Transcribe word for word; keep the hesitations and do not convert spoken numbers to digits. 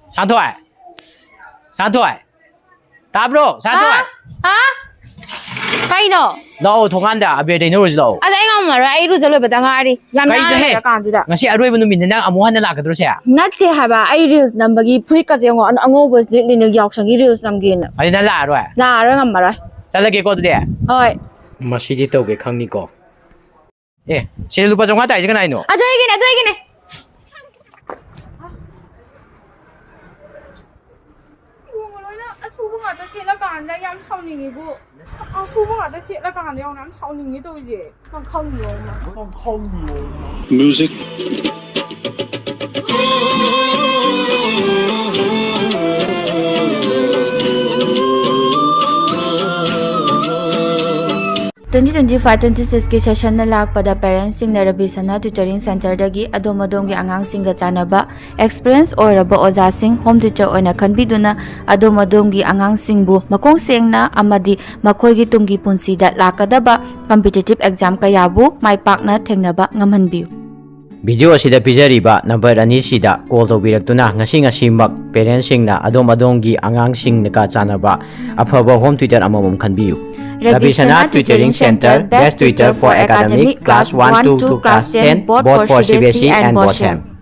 ꯁꯥꯟꯊꯣꯏ, ꯁꯥꯟꯊꯣꯏ, ꯇꯥꯕ꯭ꯔꯣ ꯁꯥꯟꯊꯣꯏ? ꯍꯥ? ꯀꯩꯅꯣ? ꯂꯥꯛꯑꯣ, ꯊꯣꯡꯒꯥꯟꯗ ꯑꯕꯦꯔ ꯇꯩꯅꯔꯨꯁꯤ ꯂꯥꯛꯑꯣ꯫ ꯑꯁ, ꯑꯩ ꯉꯝꯃꯔꯣꯏ, ꯑꯩ ꯏꯔꯨꯖ ꯂꯣꯏꯕꯗ ꯉꯥꯏꯔꯤ꯫ ꯌꯥꯝ ꯀꯩꯅꯣꯍꯦ? ꯅꯥꯟꯅ ꯀꯥꯟꯁꯤꯗ꯫ ꯉꯁꯤ ꯑꯔꯣꯏꯕ ꯅꯨꯃꯤꯠꯅꯦ, ꯅꯪ ꯑꯃꯨꯛ ꯍꯟꯅ ꯂꯥꯛꯀꯗ꯭ꯔꯣ ꯁꯦ? ꯅꯠꯇꯦ ꯍꯥꯏꯕ, ꯑꯩ ꯔꯤꯜꯁ ꯅꯝꯕꯒꯤ ꯐꯨꯔꯤꯠꯀꯁꯦ ꯌꯦꯡꯉꯣ, ꯑꯉꯧꯕ ꯂꯤꯠꯂꯤꯅꯦ, ꯌꯥꯎꯁꯪꯒꯤ ꯔꯤꯜꯁ ꯅꯝꯒꯦꯅ꯫ ꯑꯗꯨ ꯅꯪ ꯂꯥꯛꯑꯔꯣꯏ? ꯂꯥꯛꯑꯔꯣꯏ, ꯉꯝꯃꯔꯣꯏ꯫ ꯆꯠꯂꯒꯦꯀꯣ ꯑꯗꯨꯗꯤ꯫ ꯍꯣꯏ꯫ ꯃꯁꯤꯗꯤ ꯇꯧꯒꯦ ꯈꯪꯅꯤꯀꯣ꯫ ꯑꯦ, ꯁꯤꯗ ꯂꯨꯄꯥ ꯆꯥꯝꯃꯉꯥ ꯇꯥꯏꯁꯦ ꯀꯅꯥꯏꯅꯣ? ꯑꯗꯨ ꯑꯩꯒꯤꯅꯦ, ꯑꯗꯨ ꯑꯩꯒꯤꯅꯦ꯫ ꯏꯕꯨꯡꯉꯣ, ꯂꯣꯏꯅ ꯑꯁꯨꯕ ꯉꯥꯛꯇ ꯁꯦꯠꯂꯀꯥꯟꯗ ꯌꯥꯝ ꯁꯥꯎꯅꯤꯡꯉꯤꯕꯨ꯫ ꯑꯁꯨꯕ ꯉꯥꯛꯇ ꯁꯦꯠꯂꯀꯥꯟꯗ ꯌꯥꯎꯅ ꯌꯥꯝ ꯁꯥꯎꯅꯤꯡꯉꯤ ꯇꯧꯔꯤꯁꯦ꯫ ꯅꯪ ꯈꯪꯉꯤꯔꯣ? Music. Twenty twenty five twenty six ꯀꯤ ꯁꯦꯁꯟꯅ ꯂꯥꯛꯄꯗ ꯄꯦꯔꯦꯟꯁꯁꯤꯡꯅ ꯔꯕꯤꯁꯅꯥ ꯇ꯭ꯌꯨꯇꯔꯤꯡ ꯁꯦꯟꯇꯔꯗꯒꯤ ꯑꯗꯣꯝ ꯑꯗꯣꯝꯒꯤ ꯑꯉꯥꯡꯁꯤꯡꯒ ꯆꯥꯟꯅꯕ ꯑꯦꯛꯁꯄꯤꯔꯤꯌꯦꯟꯁ ꯑꯣꯏꯔꯕ ꯑꯣꯖꯥꯁꯤꯡ ꯍꯣꯝ ꯇ꯭ꯌꯨꯇꯔ ꯑꯣꯏꯅ ꯈꯟꯕꯤꯗꯨꯅ ꯑꯗꯣꯝ ꯑꯗꯣꯝꯒꯤ ꯑꯉꯥꯡꯁꯤꯡꯕꯨ ꯃꯈꯣꯡ ꯁꯦꯡꯅ ꯑꯃꯗꯤ ꯃꯈꯣꯏꯒꯤ ꯇꯨꯡꯒꯤ ꯄꯨꯟꯁꯤꯗ ꯂꯥꯛꯀꯗꯕ ꯀꯝꯄꯤꯇꯤꯇꯤꯚ ꯑꯦꯛꯖꯥꯝ ꯀꯌꯥꯕꯨ ꯃꯥꯏ ꯄꯥꯛꯅ ꯊꯦꯡꯅꯕ ꯉꯝꯍꯟꯕꯤꯌꯨ꯫ ꯚꯤꯗꯤꯑꯣ ꯑꯁꯤꯗ ꯄꯤꯖꯔꯤꯕ ꯅꯝꯕꯔ ꯑꯅꯤꯁꯤꯗ ꯀꯣꯜ ꯇꯧꯕꯤꯔꯛꯇꯨꯅ ꯉꯁꯤ ꯉꯁꯤꯃꯛ ꯄꯦꯔꯦꯟꯁꯁꯤꯡꯅ ꯑꯗꯣꯝ ꯑꯗꯣꯝꯒꯤ ꯑꯉꯥꯡꯁꯤꯡꯒ ꯆꯥꯟꯅꯕ ꯑꯐꯕ ꯍꯣꯝ ꯇ꯭ꯌꯨꯇꯔ ꯑꯃꯃꯝ ꯈꯟꯕꯤꯌꯨ꯫ Rabisana Tutoring Center, best tutor for academic, class one to class ten, both for C B S E and BOSHEM.